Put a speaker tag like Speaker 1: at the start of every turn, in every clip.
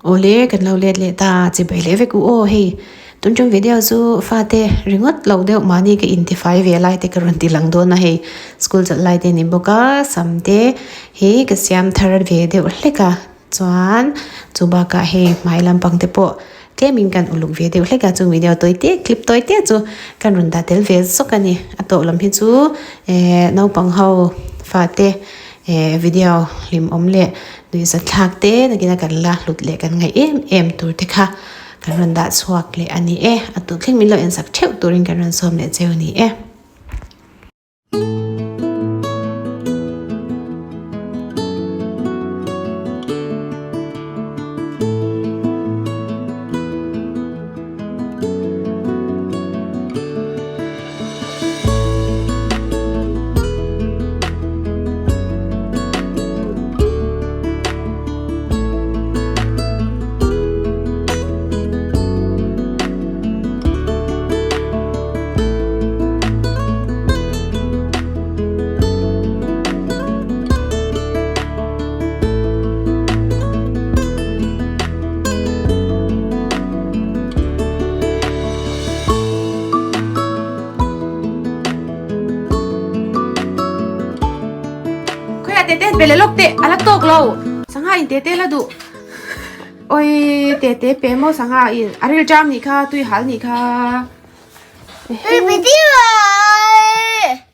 Speaker 1: Awle kan lo let leh ta chibai leh vek u aw hei tun tum video chu fate ringawt lo deuh mahni ka intifai ve lai te ka rawn ti lang dawn a hei school chawlh lai te a ni bawk a sam te hi ka siam thar ve deuh hlek a chuan chu bakah hei hmai lampang te pawh tlemin kan uluk ve deuh hlek a chung video tawi te clip tawi te chu kan rawn dah tel ve zawk a ni a tawh lam hi chu ehh naupang ho fate. He video hlimawm leh nuihzathlak te nakin a kan la hlut leh kan ngaih em em tur te kha kan rawn dah chhuak leh a ni e. A tut thleng min lo ensak theuh turin kan rawn sawm leh cheu a ni e.
Speaker 2: Khawiah tete pe leh lawk teh a la tawk lo sangha in tete la duh oi tete pe maw sangha in a ril ṭam nih kha tui hal nih kha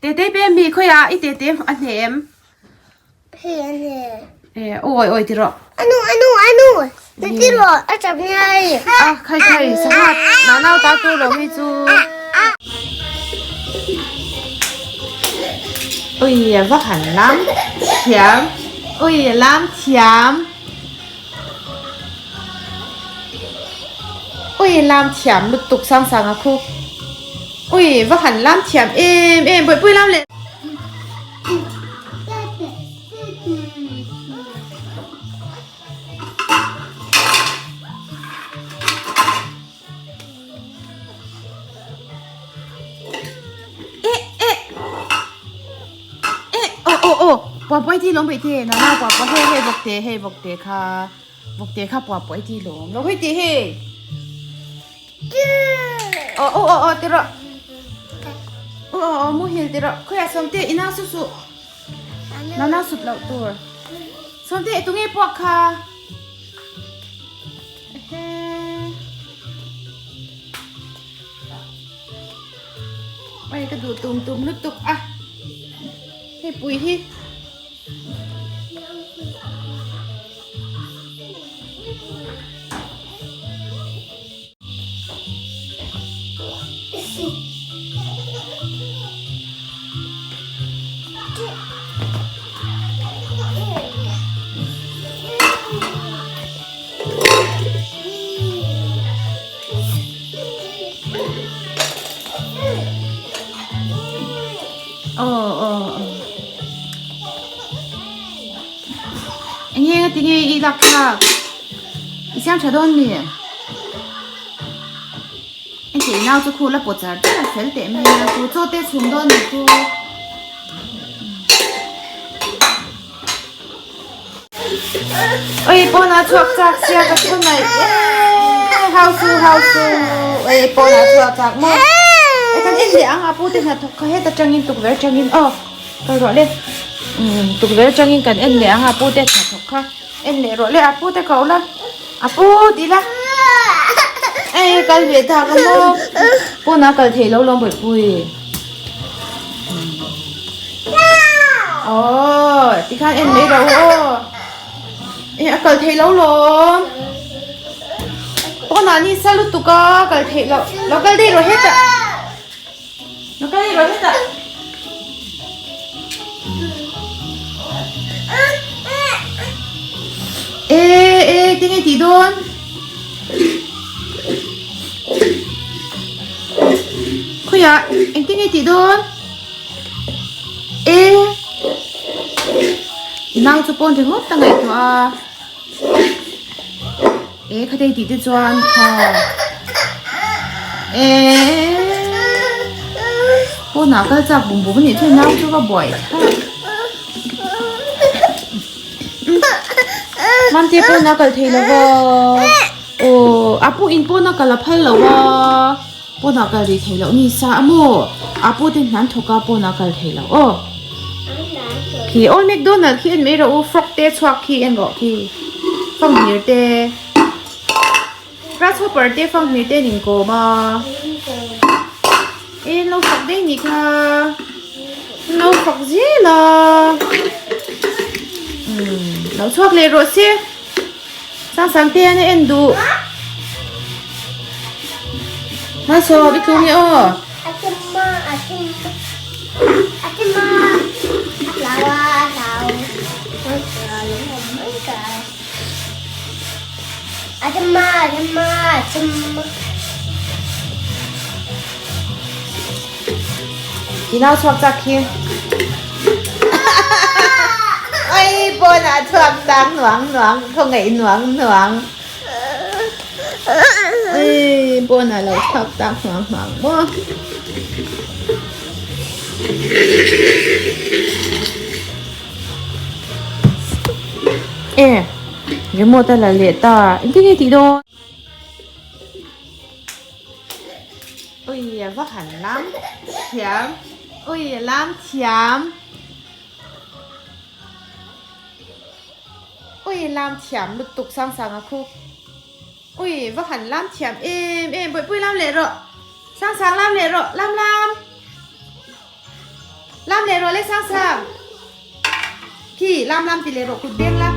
Speaker 2: tete pe mi khawiah i tete a hnem.
Speaker 3: Hei a hne.
Speaker 2: Eh, oi oi ti rawh.
Speaker 3: Anu anu anu. Ti rawh a chap nhai.
Speaker 2: Ah, khai khai sangha na nau ta tu lo hi chu. Ui a va han lam thiam. Ui a lam thiam. Ui lam thiam lutuk sang sang a khu. Ui va han lam thiam em em bawihpui lam leh. Eh eh eh oh oh oh puah puah ti lawm peih te nana puah puah hei hei vawk te hei vawk te kha vawk te kha puah puah ti lawm lo hei te hei oh oh oh oh ti rawh oh oh oh muhil ti rawh khawiah sawm te inang su su nana sut loh tur sawm te tunge puak kha Oi ka duh tum tum lutuk a hei pui hi. Aw aw aw eng nge tinge i lak thlak i siam tha dawn mi hei nau chu khu la pawt char char a fel teh mai a chu chaw te chhum dawn ni khu. Oi pawnah chhuak chak sia ka thu mai e hau su hau su oi pawnah chhuak chak maw e kan en leh ang a pu te hnathawk kha heta tangin tukverh atangin aw kal rawh le umm tukverh atangin kan en leh ang a pu te hnathawk kha en leh rawh le a pu te ko la a pu ti la e kal ve tak a maw pawnah kal theih lo lawm bawihpui. Aw tikhan en mai ro aw e a kal theih lo lawm pawnah ni sa lutuk a kal theih loh lo kal daih rawh hetah lo kal daih rawh hetah. E e tinge tih dawn. Khawiah engtin nge tih dawn? E I nau chu pawn ringawt a ngaihtuah a. E khatei tih te chuan kha E pawnah kal chak bum bum a nih chuan nau chu va buai thlak. Mamte pawn a kal thei lo va. Aw a pu in pawn a kal a phal lo a. Pawn ah kal rih thei loh ni sa a maw? A pu te hnan thawk a pawn ah kal thei lo aw. Khi Old MacDonald khi en mai rawh u frog te chhuak khi en rawh khi fanghmir te grasshopper te fanghmir te an inkawm a e an lo fak daih nih kha an lo fak zel a umm lo chhuak leh rawh se Sangsang te an en duh. Malsawm i tlung e aw. I nau chhuak chak khi. Oi pawn ah chhuak chak nuang nuang khawngaih nuang nuang. Oi pawn ah lo chhuak chak nuang nuang maw. E remote a la leh ta engtin nge tih dawn. Ui a va han lam thiam ui a lam thiam ui a lam thiam lutuk sang sang a khu ui va han lam thiam em em bawihpui lam leh rawh sang sang lam leh rawh lam lam lam leh rawh le sang sang khi lam lam ti leh rawh kut beng la.